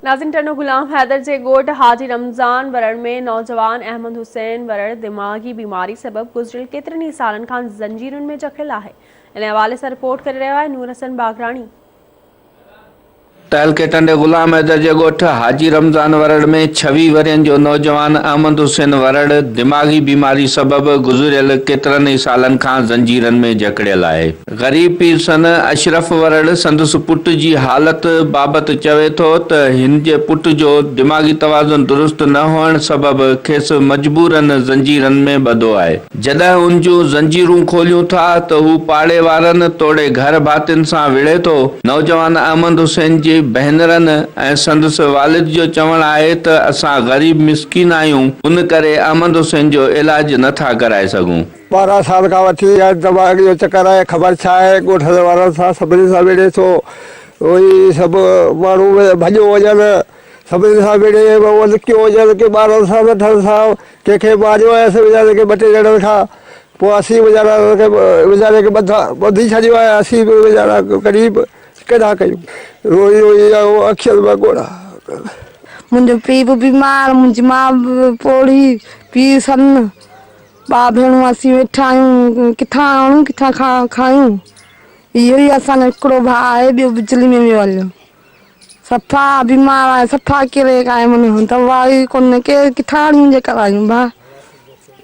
ناظرين ٽنڊو غلام حيدر جي ڳوٺ حاجي رمضان ورڙ ۾ نوجوان احمد حسين ورڙ دماغي بيماري سبب گذريل ڪيترن ئي سالن کان زنجيرن ۾ جڪڙيل آهي ان حوالي سان رپورٽ ڪري رهيو آهي نور حسن باگراڻي. تعلقي ٽنڊي غلام حيدر جي ڳوٺ حاجي رمضان ورڙ ۾ ڇويهه ورهين جو نوجوان احمد حسين ورڙ دماغي بيماري سبب گذريل ڪيترن ئي سالن کان زنجيرن ۾ جڪڙيل آهي. غريب پيرسن اشرف ورڙ سندس پٽ جي حالت بابت چوي ٿو ته هن جي پٽ جو دماغي توازن درست نه هئڻ سبب کيس مجبورن زنجيرن ۾ ٻڌو آهي. جڏهن ان جون زنجيرون کوليون ٿا ته هو پاڙي وارن توڙي گهر ڀاتين سان وڙهي ٿو. نوجوان احمد حسين جي ڀينرن ۽ سندس والد جو چوڻ آهي ته اسان غريب مسڪين آهيون ان ڪري احمد حسين جو علاج نه ٿا ڪرائي سگهون. 12 سال کان وٺي اها دماغ جو چڪر آهي خبر ڇا آهي ڳوٺ وارن سان سڀني سان وڙهي ٿو اهي سڀ ماڻهو ڀڄيو وڃن سڀني سان وڙهي اهو لڪيو وڃن ڪي ٻارن سان ننڍن سان ڪنهن کي ماريو آهي اسين ويچاري کي ٻه ٽي ڄڻن کان پوء اسين ويچارا ان کي ويچاري کي ٻڌا ٻڌي ڇڏيو آهي اسين به ويچارا غريب ڪيڏانهن ڪيون روئي روئي اهو اکين مان ڳوڙها. منهنجو پيء به بيمار منهنجي ماء به پوڙهي پيء سن ڀاء ڀيڻون اسين ويٺا آهيون ڪٿان آڻون ڪٿان کايون اهو ئي اسان جو هڪڙو ڀاء آهي ٻيو بجلي ۾ ويو هليو. صفا بيمار آهي صفا ڪري ڪائي من دوا ئي ڪونهي ڪي ڪٿان آڻيون جي ڪرايون ڀا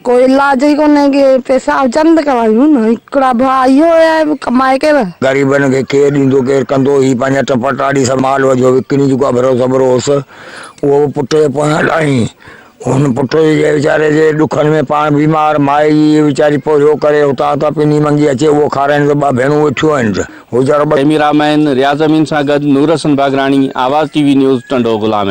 ڪو علاج ئي ڪونهي ڪي پئسا هجن ته ڪرايون نه هڪڙا ڀا اهو آهي ڪمائي ڪير. غريبن کي ڪير ڏيندو ڪير ڪندو هي پنهنجا ٽپا ٽاڙي سڀ مال وجهو وڪڻي جيڪو اڀرو سڀرو هوس اهو به پٽ جي پويان لاهين هن پٽ جي ويچاري جي ڏکن ۾ پاڻ بيمار، مائي جي ويچاري پورهيو ڪري اتان اتان پني منگي اچي اهو کارائين ته ٻه ڀيڻون ويٺيون آهن ته هو ويچارو ٻه ڪئميرا مئن رياض امين سان گڏ Noor Hassan Bagrani, Awaz T V news, Tando Ghulam Haider.